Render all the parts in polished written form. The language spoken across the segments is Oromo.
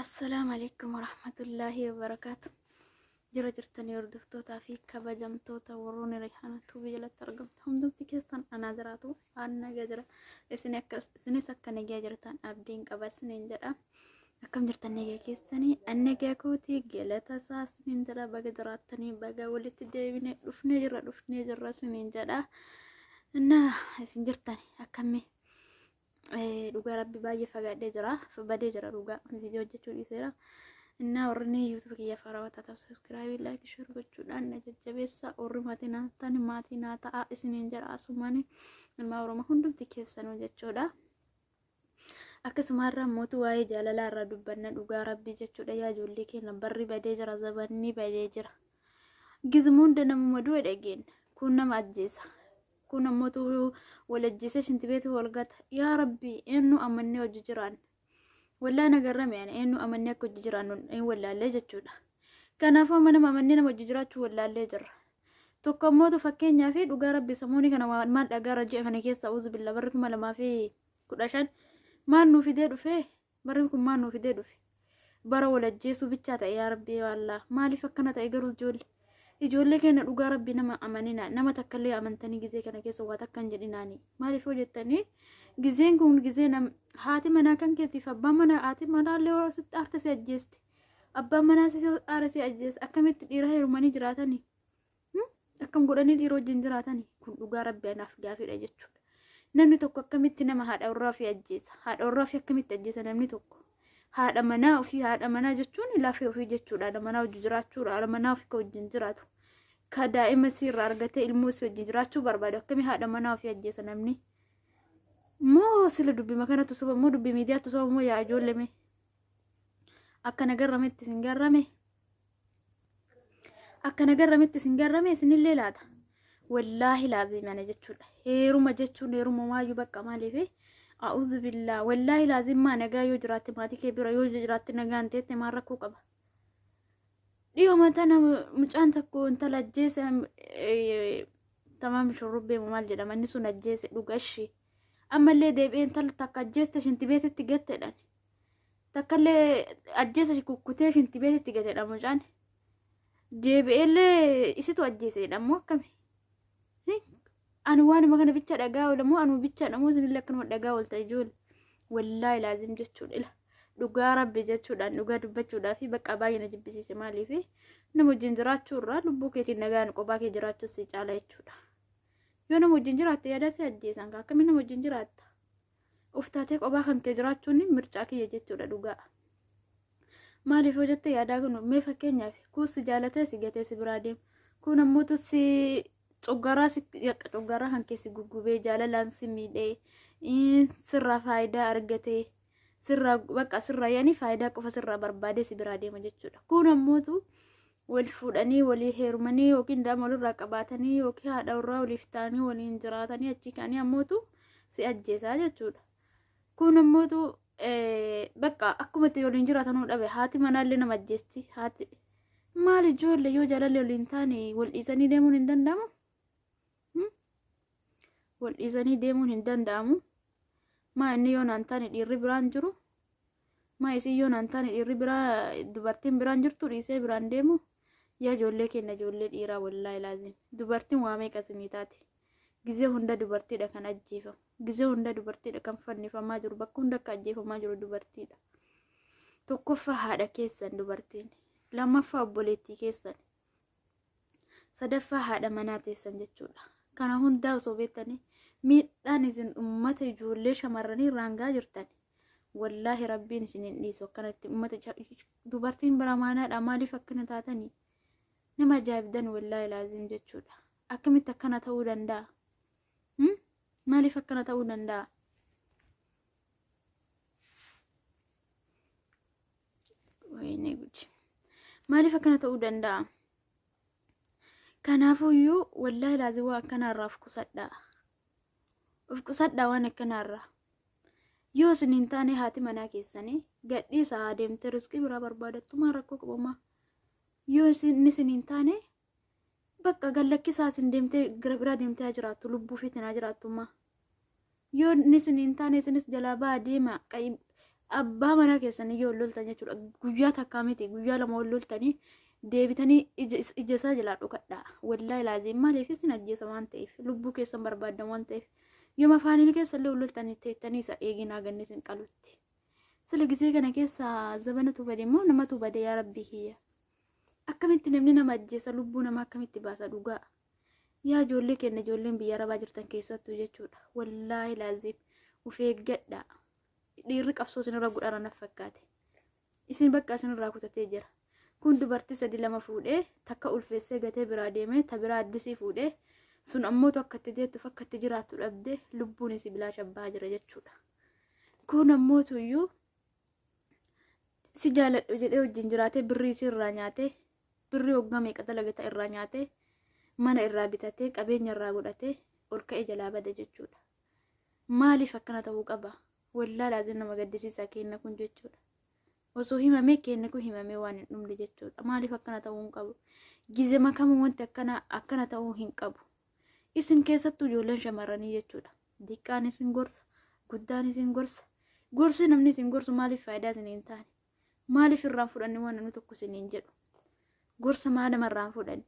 Assalaamu alaikum warahmatullaahi wabarakaatu. Jira jirtanii hordoftootaa fi kabajamtoota warroonni Rihaana Tuubii jalatti argamtu hundumti keessan anaa jiraatu aan nagaa jira. Isin akka isinis akka nagaa jirtan abdiin qaba isiniin jedha. Akkam jirtan nagaa keessanii an nagaa kooti galata isaa isiniin jedha baga jiraattanii baga walitti deebine dhufnee jirra dhufnee jirra isiniin jedha. Innaa isin jirtan akkamii? Dhugaa rabbi baay'ee fagaadhee jira badee jira dhugaa viidiyoo hojjechuu dhiiseera. Innaa warri yuutuuba kiyya faarawaa taatan sabiskiraabii laayik sheer gochuudhaan na jajjabeessa warri maatii naa ta'an maatii naa ta'a isiniin jedha asumaan ilmaa oromoo hundumti keessanuu jechuudha. Akkasuma irraa mootu waa'ee jaalalaa irraa dubbanna dhugaa rabbii jechuudha yaa ijoollee keenya barri badee jira zabanni badee jira. Gizuma hunda namuma du'e dhageenya kun nama ajjeesa. Kun ammoo wal ajjeesee shintibeetu wal gata. Yaa Rabbi eenyu amannee hojii jiraanna. Wallaa na garrame ani eenyu amannee akka hojii jiraannu hin wallaallee jechuudha. Kanaafuu amma nama amannee nama hojii jiraachuu wallaallee jirra. Tokko ammootu fakkeenyaa fi dhugaa Rabbi samuuni kana maal dhagaara ji'a kana keessa uzu billa barri 2015 maal nuu fidee dhufee Barri kun maal nuu fidee dhufe? Bara wal ajjeesuu bichaa ta'e yaa rabbii yaa Allah. Maaliif akkana ta'e garuu ijoollee? Ijoollee keenya dhugaa rabbii nama amanina. Nama takkallee amantanii gizee kana keessa waa takka hin jedhinaani. Maaliif yoo jettanii gizeen kun gizee nam haati manaa kan keetiif abbaan manaa haati manaallee yoo sitti aarte si ajjeesti. Abbaan manaa si aare si ajjeessa. Akkamitti dhiira heerumanii jiraatanii? Akkam godhanii dhiira wajjin jiraatani? Kun dhugaa rabbi anaaf gaafiidha jechuudha. Namni tokko akkamitti nama haadha warraa ofii ajjeesa? Haadha warraa ofii akkamitti ajjeesa namni tokko? Haadha manaa ofii haadha manaa jechuun lafee ofii jechuudha. Haadha manaa wajjin jiraachuudha. Haadha manaa ofii ka wajjin jiraatu. Ka daa'ima isii irraa argatee ilmoo isii wajjin jiraachuu barbaadu akkamii haadha manaa ofii ajjeesa namni? Moo sila dubbima kanatu soba moo dubbii miidiyaatu soba moo yaa ijoollee mee? Akkana garrametti isin garrame. Akkana garramitti isin garrame isinillee laata. Wallaahi laazim ana jechuudha. Heeruma jechuun heeruma maayyuu bakka maaliif a'uudhu billaa wallaahi laazim maa nagaa yoo jiraatte maatii kee bira yoo jiraatte nagaan teette maal rakkoo qaba. Dhiyooma tana mucaan tokko intala ajjeese tamaam shurrubbee maal jedhama inni sun ajjeese dhugashi. Ammallee deebi'ee intala takka ajjeeste shintibeetitti gattedhaan. Takkallee ajjeese kukkutee shintibeetitti gatedha mucaan. Deebi'eellee isitu ajjeesedha immoo akkami. Ani waanuma kana bicha dhagaa oola moo anuma bichaadha moo isinillee akkanuma dhagaa oolta ijoole. Wallaahi laazim jechuudha ila. Dhugaa rabbi jechuudhaan dhugaa dubbachuudhaa fi bakka baay'ee na jibbisiise maaliif nama wajjin jiraachuu irraa lubbuu keetiin nagaan qophaa kee jiraachuu si caala jechuudha. Yoo nama wajjin jiraatte yaada si ajjeesan akkamiin nama wajjin jiraatta? Of taatee qophaa kan kee jiraachuun mircaa kiyya jechuudha dhugaa. Maaliif yoo jette yaadaa kun mee fakkeenyaaf kun si jaalatee si gatee si biraa deema. Kun ammoo si coggaraa si yakka coggaraa kan kee si guggubee jaalalaan si miidhee sirraa faayidaa argatee sirraa bakka sirraa yaani faayidaa qofa sirraa barbaadee si biraa deema jechuudha. Kun ammootu wal fuudhanii walii heerumanii yookiin daa'ima walirraa qabaatanii yookiin haadha warraa waliif ta'anii waliin jiraatanii achii ka'anii ammootu si ajjeesaa jechuudha. Kun ammootu bakka akkuma itti waliin jiraatanuu dhabe haati manaallee nama ajjeesti haati maal ijoollee yoo jaalalli waliin taane wal dhiisanii deemuun hin danda'amu. Wal dhiisanii deemuun hin danda'amu. Maa inni yoo naan taane dhiirri biraan jiru. Maa isiin yoo naan taane dhiirri biraa dubartiin biraan jirtu dhiisee biraan deemu. Yaa ijoollee keenya ijoollee dhiiraa wallaahi laazim. Dubartiin waa meeqa isinii taati. Gizee hunda dubartiidha kan ajjeefamu. Gizee hunda dubartiidha kan fannifamaa jiru. Bakka hunda akka ajjeefamaa jiru dubartiidha. Tokkoffaa haadha keessan dubartiin. Lammaffaa obboleettii keessan. Sadaffaa haadha manaa teessan jechuudha. Kana hundaa osoo beektanii miidhaan isin ummata ijoollee shamarranii irraan gahaa jirtan. Wallaahi rabbiin isin hin dhiisu akkanatti ummata dubartiin bara maanaadha maaliif akkana taatanii nama ajaa'ibdan wallaahi laazim jechuudha. Akkamitti akkana ta'uu danda'a? Maaliif akkana ta'uu danda'a? Wayinee guji. Maaliif akkana ta'uu danda'a? Kanaafuyyuu wallaahi laazim waan akkanaarraa of qusadhaa. Of qusadhaa waan akkanaarraa. Yoo isin hin taane haati manaa keessanii gadhiisa haa deemtee riskii biraa barbaadattu maa rakkoo qabamaa. Yoo isin isin hin taane bakka gallakkisaa isin deemtee gara biraa deemtee haa jiraattu lubbuu fiitiin haa jiraattu maa. Yoo inni isin hin taane isinis jalaa ba'a deema. Abbaa manaa keessanii yoo loltan jechuudha. Guyyaa takkaa miti, guyyaa lama wal loltanii deebitanii ija isaa jalaa dhokadhaa. Wallaahi laaziim, maaliif isin ajjeesa waan ta'eef, lubbuu keessan barbaaddan waan ta'eef, yooma afaaniin keessa illee wal loltanii teettanii isa eeginaa ganni isin qalutti. Sila gisee kana keessa zabanatu bade immoo namatu bade, yaa rabbii kiyya. Akkamitti namni nama ajjeesa, lubbuu namaa akkamitti baasa dhugaa? Yaa ijoollee keenya, ijoolleen biyya arabaa jirtan keessattuu jechuudha. Wallaahi laaziim, of eeggadhaa. Dhiirri qabsoo isinirra godhara naf fakkaate. Isin bakka isinirraa kutatee jira. Kun dubartii sadi lama fuudhee, takka ulfeessee gatee biraa deemee, ta biraa addisii fuudhee, sun ammoo akka itti deettuuf akka itti jiraattu dhabdee lubbuun isii bilaa shabbaa jira jechuudha. Kun ammoo tuyyuu si jaaladhu jedhee wajjin jiraatee, birrii isii irraa nyaatee, birrii hoggaa meeqa dalagata irraa nyaatee, mana irraa bitatee, qabeenya irraa godhatee ol ka'ee jalaa bade jechuudha. Maaliif akkana ta'uu qaba? Wallaa laazim nama gaddisiisa kenna kun jechuudha. Osoo himamee kenna kun himamee waan hin dhumne jechuudha. Maaliif akkana ta'uu hin qabu? Gize makamu wanti akkana akkana ta'uu hin qabu. Isin keessattuu ijoolleen shamarranii jechuudha. Diqqaan isin gorsa, guddaan isin gorsa. Gorsi namni isin gorsu maaliif faayidaa isin hin taane? Maaliif irraan fudhanne waan namni tokko isiniin jedhu? Gorsa maa namarraan fudhanne?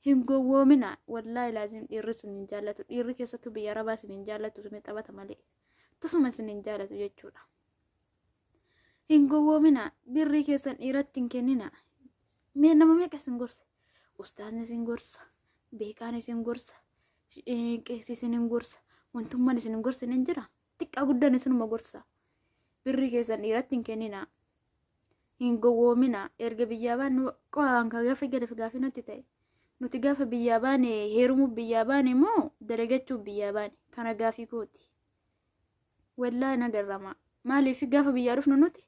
Hin gowwoomina. Wallaahi laazim, dhiirri isin hin jaallatu. Dhiirri keessattuu biyya arabaa isin hin jaallatu, isin taphata malee. Tasuma isin hin jaallatu jechuudha. Hin gowwoomina. Birrii keessan dhiiratti hin kennina. Mee nama meeqa isin gorsa? Ustaazni isin gorsa. Beekaan isin gorsa. Qeessi isin hin gorsa. Wantummaan isin hin gorsine hin jira. Xiqqaa guddaan isinuma gorsa. Birrii keessan dhiiratti hin kennina. Hin gowwoomina. Erga biyyaa baannu qo'aan kan gaafa gadi gaafii nutti ta'e. Nuti gaafa biyyaa baane heerumuuf biyyaa baane moo dalagachuuf biyyaa baane? Kana gaafii kooti. Wallaahi na garrama. Maaliif gaafa biyyaa dhufnu nuti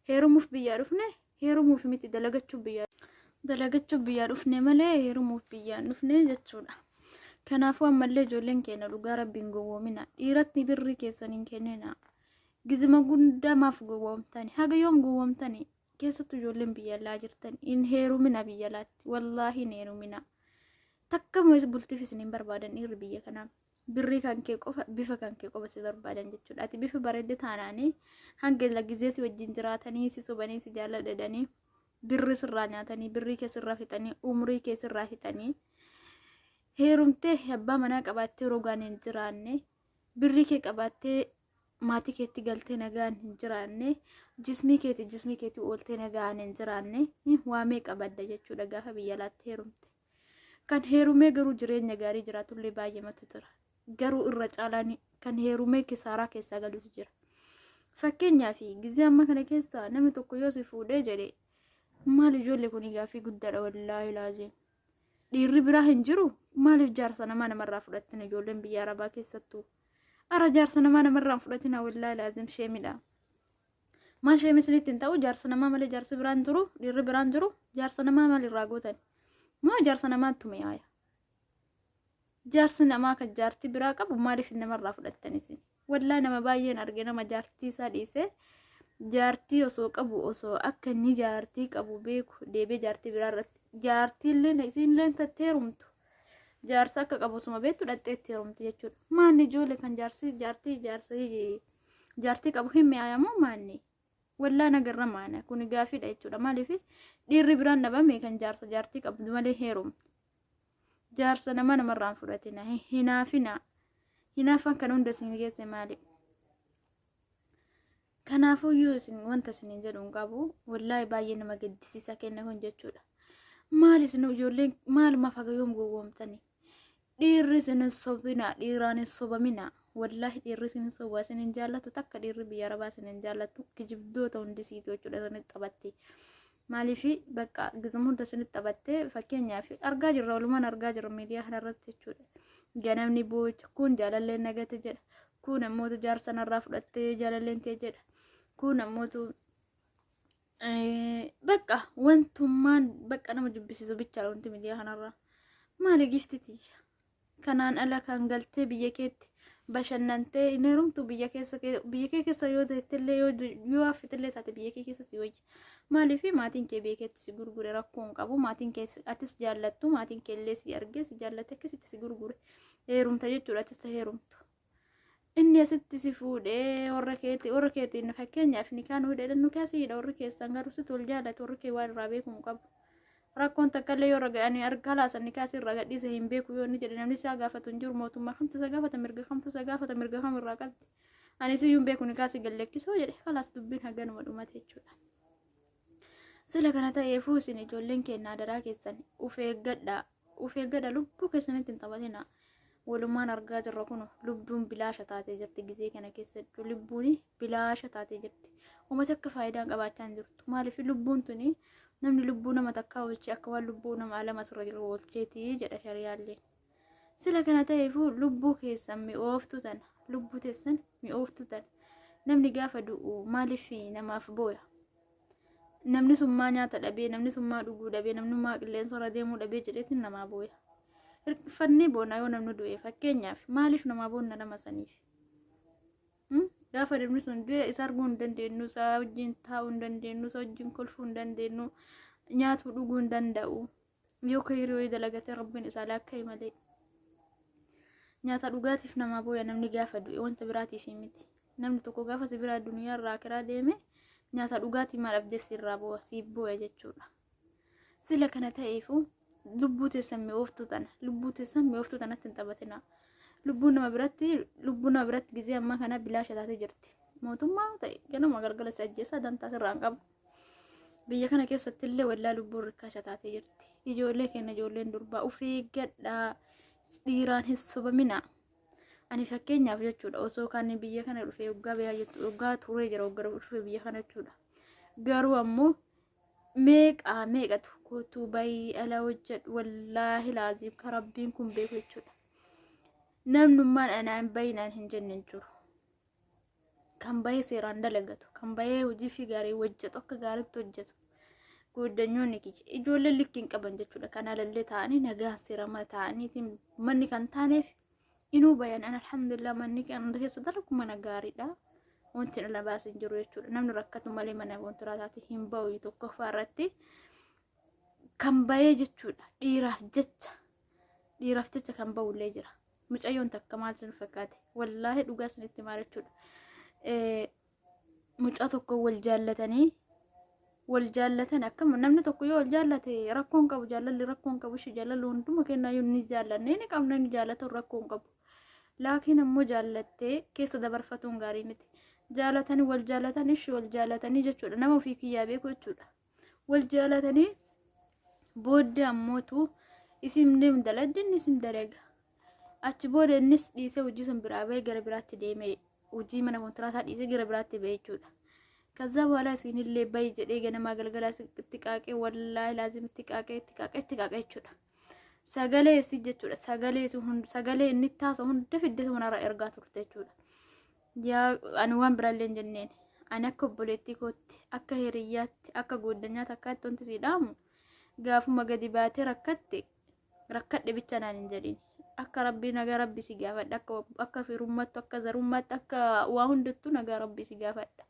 heerumuuf biyyaa dhufne? Heerumuuf miti, dalagachuuf biyyaa dhufne malee heerumuuf biyyaa dhufne jechuudha. Kanaafuu ammallee ijoolleen keenya, dhugaa rabbiin gowwoomina. Dhiiratti birrii keessan hin kennina. Gizima guddaa maaf gowwoomtani? Haga yoom gowwoomtani? Keessattuu ijoolleen biyya alaa jirtan, hin heerumina biyya alaatti. Wallaahi hin heerumina. Takka bultiif isin hin barbaadan dhiirri biyya kanaa. Birrii kan kee qofa, bifa kan kee qofa si barbaadan jechuudha. Ati bifa bareedde taanaanii hanga gizee si wajjin jiraatanii si sobanii si jaalladhanii birrii sirraa nyaatanii, birrii kee sirraa fixanii, umrii kee sirraa fixanii, heerumtee abbaa manaa qabaattee rogaan hin jiraanne, birrii kee qabaattee maatii keetti galtee nagaan hin jiraanne, jismii keetii ooltee nagaan hin jiraanne, waa meeqa badda jechuudha gaafa biyya alaatti heerumte. Kan heerumee garuu jireenya gaarii jiraatullee baay'eematu jira. Garuu irra caalaan kan heerumee kisaaraa keessaa galutu jira. Fakkeenyaaf, gizee amma kana keessa namni tokko yoo si fuudhee jedhe, maal ijoollee kun gaaffii guddaadha, wallaahi laazim. Dhiirri biraa hin jiru, maaliif jaarsa namaa namarraa fudhattin ijoolleen biyya arabaa keessattuu? Ara jaarsa namaa namarraa hin fudhatina, wallaahi laazim, sheemidha. Maal sheemi isinitti hin ta'u? Jaarsa namaa malee jaarsi biraan jiru, dhiirri biraan jiru, jaarsa namaa maal irraa gootan? Moo jaarsa namaatti mi'aaya? Jaarsi namaa kan jaartii biraa qabu maaliif namarraa fudhattan isin? Wallaahi nama baay'een arge, nama jaartii isaa dhiisee, jaartii osoo qabu, osoo akka inni jaartii qabu beeku deebee jaartii biraa irratti, jaartiillee isiinillee tattee heerumtu. Jaarsa akka qabu osuma beektu dhaqxee itti heerumtu jechuudha. Maanni ijoollee kan jaarsi jaartii jaarsa jaartii qabu hin mi'aayamoo maanni? Wallaa nagarra maana kun gaafiidha jechuudha. Maaliif dhiirri biraan dhabame kan jaarsa jaartii qabdu malee heerumtu? Jaarsa nama namarraan fudhatina, hinaafina. Hinaafan kan hunda isin geesse maali? Kanaafuyyuu isin wanta isin jedhu hin qabu. Wallaahi baay'ee nama gaddisiisa kenna kun jechuudha. Maal isin ijoolleen maalumaaf haga yoom gowwoomtani? Dhiirri isin hin sobina, dhiiraan hin sobamina. Wallaahi dhiirri isin hin soba, isin hin jaallatu takka, dhiirri biyya arabaa isin hin jaallatu, kijibdoota hundisiitu jechuudha, isinitti taphatti. Maaliif bakka gizuma hunda isinitti taphattee, fakkeenyaaf argaa jirra, walumaan argaa jirra miidiyaa kanarratti jechuudha. Ganamni boo'icha kun jaalalleen nagate jedha. Kun ammoo jaarsa narraa fudhattee jaalalleen ta'e jedha. Kun ammootu bakka wantummaan bakka nama jibbisiisu bichaadha wanti miidiyaa kanarraa. Maali gifti tiyya? Kanaan ala kan galtee biyya keetti bashannantee hin heerumtu, biyya keessa, biyya kee keessa yoo ta'ettillee, yoo hafetillee taate, biyya kee keessa si wayya. Maaliif maatiin kee biyya keetti si gurgure rakkoo hin qabu. Maatiin kee atis jaallattu, maatiin kee illee si argee si jaallatte, akkasitti si gurgure, heerumta jechuudha, atis ta heerumtu. Inni asitti si fuudhee warra keetii warra keetiin fakkeenyaaf nikaa nu hidhe nu keessa warri keessan garuu sitti wal jaalatu warri kee waan irraa beekumu qabu. Rakkoon takka illee yoo irra ga'anii argaa laasan nikaa si irraa gadhiise hin beeku yoo inni jedhe namni isaa gaafatu hin jiru mootummaa kamtu isa gaafata mirga kamtu isa gaafata mirga kam irraa qabdi. Ani siyyuu hin beeku nikaa si gallekkisoo jedhe kalaas dubbiin haganuma dhumate jechuudha. Sila kana ta'eefuu isin ijoolleen keenya adaraa keessan uf eeggadhaa uf eeggadha lubbuu keessanitti hin taphatina. Walumaan argaa jirra kun lubbuun bilaasha taatee jirti gizee kana keessatti lubbuun bilaasha taatee jirti. Uummata akka faayidaan qabaachaa hin jirtu. Maaliif lubbuun tuni namni lubbuu nama takkaa oolchee akka waan lubbuu nama alama asirra jiru oolcheeti jedha shariyaalleen. Sila kana ta'eefuu lubbuu keessan mi'ooftuu tana lubbuu teessan mi'ooftuu tana namni gaafa du'u maaliif namaaf booya? Namni sun maa nyaata dhabee namni sun maa dhuguu dhabee namni maa qilleensa irra deemuu dhabee jedheetiin namaa booya. Hirkifannee boona yoo namni du'e fakkeenyaaf maaliif namaa boonna nama saniif? Gaafa namni sun du'e isa arguu hin dandeenyu, isa wajjin taa'uu hin dandeenyu, isa wajjin kolfuu hin dandeenyu, nyaatuu dhuguu hin danda'u. Yoo kayrii wayii dalagate rabbiin isaa laakka'e malee. Nyaata dhugaatiif namaa booya namni gaafa du'e wanta biraatiif miti. Namni tokko gaafa si biraa duniyaa irraa akiraa deeme nyaata dhugaatii maal dhabdeef sirraa boo'a siif booya jechuudha. Sila kana ta'eefu lubbuu teessan mi'ooftuu tana lubbuu teessan mi'ooftuu tanatti hin taphatinaa. Lubbuun nama biratti lubbuu nama biratti gizee ammaa kana bilaasha taatee jirti. Mootummaa ta'e ganama galgala si ajjeesaa dantaa sirraa hin qabu. Biyya kana keessatti illee wallaa lubbuun rikkaasha taatee jirti. Ijoollee keenya ijoolleen durbaa of eeggadhaa dhiiraan hin sobaminaa. Ani fakkeenyaaf jechuudha osoo kan biyya kana dhufee waggaa biyyaa jettu waggaa turee jira waggaa dhufee biyya kana jechuudha. Garuu ammoo meeqaa meeqatu kootuu bayii ala hojjedhu wallaahi laaziim ka rabbiin kun beeku jechuudha. Namnummaan anaan bayinaan hin jenne hin jiru. Kan bahee seeraan dalagatu, kan bahee hojii fi gaarii hojjetu, akka gaariitti hojjetu. Gooddanyoonni kiyya ijoolleen likki hin qaban jechuudha. Kan alallee ta'anii nagaan seera mana ta'aniitiin manni kan taaneef inuu bayan an alhamdulillah manni kan keessa dalagu mana gaariidha. Wanti dhala baas hin jiru jechuudha. Namni rakkatu malee mana kontiraataatti hin ba'u tokkoffaa irratti kan bahee jechuudha. Dhiiraaf jecha dhiiraaf jecha kan ba'ullee jira. Mucayyoon takka maal isin fakkaate? Wallaahi dhugaa isinitti maal jechuudha. Mucaa tokko wal jaallatanii wal jaallatan akkam namni tokko yoo wal jaallate rakkoon qabu jaalalli rakkoon qabu ishee jaalalli hunduma kennaa yoo ni jaallanne ni qabna ni jaallatan rakkoon qabu. Laakiin ammoo jaallattee keessa dabarfatuun gaarii miti. Jaalatanii wal jaallatan ishee wal jaallatanii jechuudha nama ofii kiyyaa beeku jechuudha. Wal jaalatanii booddee ammootu isin daladdi inni isin dalaga. Achi booda innis dhiisee hojii sun biraa bahee gara biraatti deeme hojii mana kontiraataa dhiisee gara biraatti bahee jechuudha. Kaza በኋላ isinillee bahi jedhee ganamaa galgalaa itti qaaqee wallaahi laazim itti qaaqee itti qaaqee itti qaaqee jechuudha. Sagalee isii jechuudha sagalee isii hunda sagalee inni taasisa hunda fiddee manarraa ergaa turte jechuudha. Yaa ani waan biraallee hin jenneen ani akka obboleettii kootti akka hiriyyaatti akka gooddanyaa takkaatti wanti sii dhaamu gaafuma gadi baatee rakkatte rakkadhe bicha naan hin jedhin. Akka rabbii nagaa rabbi si gaafadha akka akka firummaatti akka zarummaatti akka waa hundattuu nagaa rabbi si gaafadha.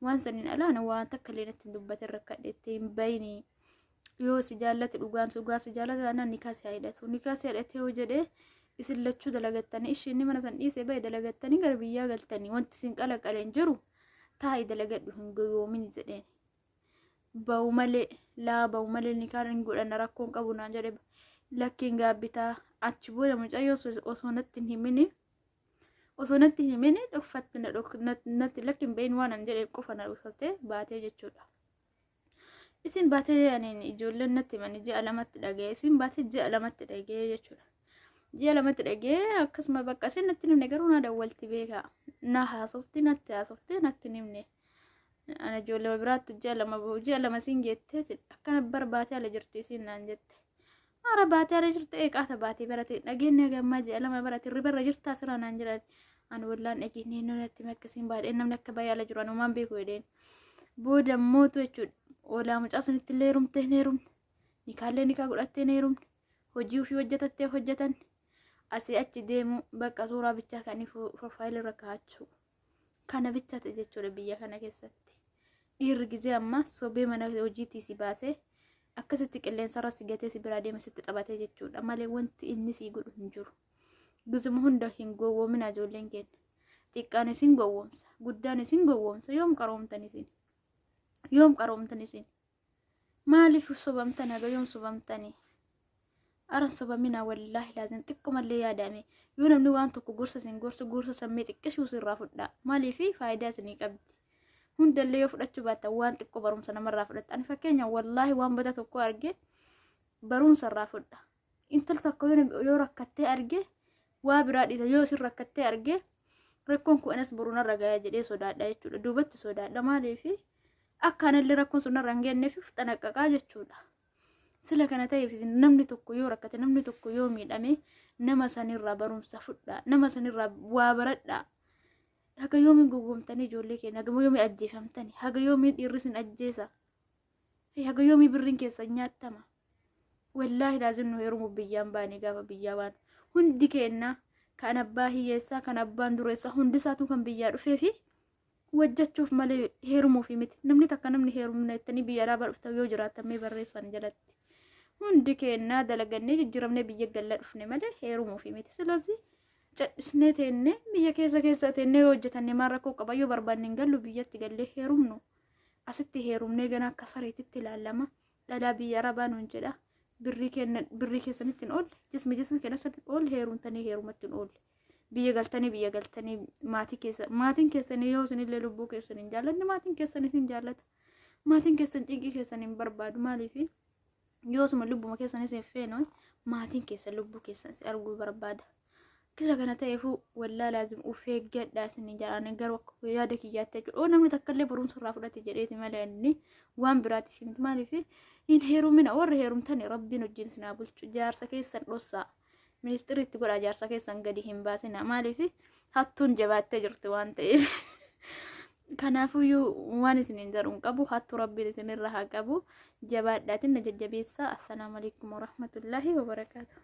Waan saniin alaana waan takka illee natti hin dubbatin rakkadhe hin bayini. Yoo si jaallate dhugaan dhugaa si jaallate taanaan nikaa si haa hidhatu. Nikaa si hidhatee yoo jedhee isin lachuu dalagattanii isheen mana san dhiisee bahe dalagattanii gara biyyaa galtanii wanti isin qalaqale hin jiru taa'i dalagadhu hin goyoomin jedheen. Bahu malee laa bahu malee nikaan hin godhanna rakkoon qabu naan jedhe lakkiin gaabbitaa achi booda mucayyoo osoo natti hin himini osoo natti hin himini dhokfatti na natti lakki hin bahin waan an jedhe qofa na dhoksattee baatee jechuudha. Isin baatee ani ijoolleen natti himanii ji'a lamatti dhaga'e isin baatee ji'a lamatti dhaga'e jechuudha. Ji'a lamatti dhaga'e akkasuma bakka isin natti hin himne garuu na dawwalti beekaa na haasofti natti haasofti natti hin himne. Ana ijoollee biraatti ji'a lama ji'a lama siin jettee akkana bar baatee ala jirti isiin naan jette. Ara baatee ala jirti eeqaata baatee barate dhageenya gammaa ji'a lama barate ribarra jirtaa sira naan jedhan. Ani wallaan dhageenye natti akkasiin baadhee namni akka baay'ee ala jiru anumaan beeku jedheen. Booda mootu jechuudha. Oolaa mucaa sanitti illee heerumte hin heerumne. Nikaallee nikaa godhattee hin heerumne. Hojii ofii hojjetattee hojjetan. Asii achi deemu bakka suuraa bichaa kan profaayilii irra kaa'achuu. Kana bichaa ta'e jechuudha biyya kana keessatti. Dhiirri gizee ammaa sobee mana hojiitii si baasee akkasitti qilleensarra si gatee si biraa deema sitti taphatee jechuudha malee wanti inni sii godhu hin jiru. Gizuma hunda hin gowwoomina ijoolleen keenya. Xiqqaan isin gowwoomsa, guddaan isin gowwoomsa. Yoom qaroomtan isin? Yoom qaroomtan isin? Maaliif sobamtan? Haga yoom sobamtanii? Ara sobamina, wallaahi laazim xiqqoomallee yaadame. Yoo namni waan tokko gorsa isin gorsa, gorsa sammee xiqqishuu sirraa fudhaa. Maaliif? Faayidaa isinii qabdi. Hundallee yoo fudhachuu baattan, waan xiqqoo barumsa namarraa fudhatta. Ani fakkeenya, wallaahi, waan bada tokko arge barumsa irraa fudha. Intal tokko yoo rakkattee arge, waa biraa dhiisa, yoo isin rakkattee arge, rakkoon kun anas boru narra gaya jedhee sodaadha jechuudha. Duubatti sodaadha. Maaliif? Akka anallee rakkoon sun narra hin geenyeef xanaqqaqaa jechuudha. Sila kana ta'eef, namni tokko yoo rakkate, namni tokko yoo miidhame, nama sanirraa barumsa fudhaa, nama sanirraa waa baradhaa. Haga yoomiin gowwoomtanii ijoollee keenya? Haga yoomii ajjeefamtanii? Haga yoomii dhiirri isin ajjeesa? Haga yoomii birriin keessan nyaattama? Wallaahi laazim nu heerumuuf biyyaan baane. Gaafa biyyaa baanu hundi keenna, kan abbaa hiyyeessaa, kan abbaan dureessaa, hundisaatu kan biyyaa dhufee fi hojjechuuf malee heerumuuf miti. Namni takka namni heerumna jettanii biyya alaabaa dhuftan yoo jiraattan, mee barreessan jalatti. Hundi keenna dalagannee jijjiiramnee biyya galla dhufne malee heerumuuf miti. Silazii cadhisnee teennee biyya keessa keessa teennee yoo hojjetanne maal rakkoo qaba? Yoo barbaanne hin gallu, biyyatti gallee heerumnu. Asitti heerumnee gana akka sareetitti ilaallama. Dhalaa biyya arabaa nuun jedha. Birrii kenna, birrii keessanitti hin oolle, jismi jismi keessanitti oolle, heerumtanii heerumatti hin oolle. Biyya galtanii maatii keessa, maatiin keessanii yoo isinillee lubbuu keessan hin jaallanne, maatiin keessan isin jaallata. Maatiin keessan cinqii keessan hin barbaadu. Maaliif? Yoo osuma lubbuma keessan isin feenu, maatiin keessan lubbuu keessan si arguu barbaada. Kira kana ta'eefuu, wallaa laazim uf eeggadhaa isin jedhaan. Garuu akka yaada kiyyaatti jechuudha. Oo, namni takka illee barumsa irraa fudhate jedheeti malee inni waan biraatiif miti. Maaliif hin heerumina? Warra heerumtani rabbiin wajjin isin haa bulchu. Jaarsa keessan dhossaa. Ministeerri itti godhaa, jaarsa keessan gadi hin baasina. Maaliif? Hattuun jabaattee jirti waan ta'eef. Kanaafuyyuu waan isin hin jedhu hin qabu. Hattuu rabbiin isinirra haa qabu. Jabaadhaatiin na jajjabeessaa. Assalaamu alaikum warahmatullaahi wabarakaatu.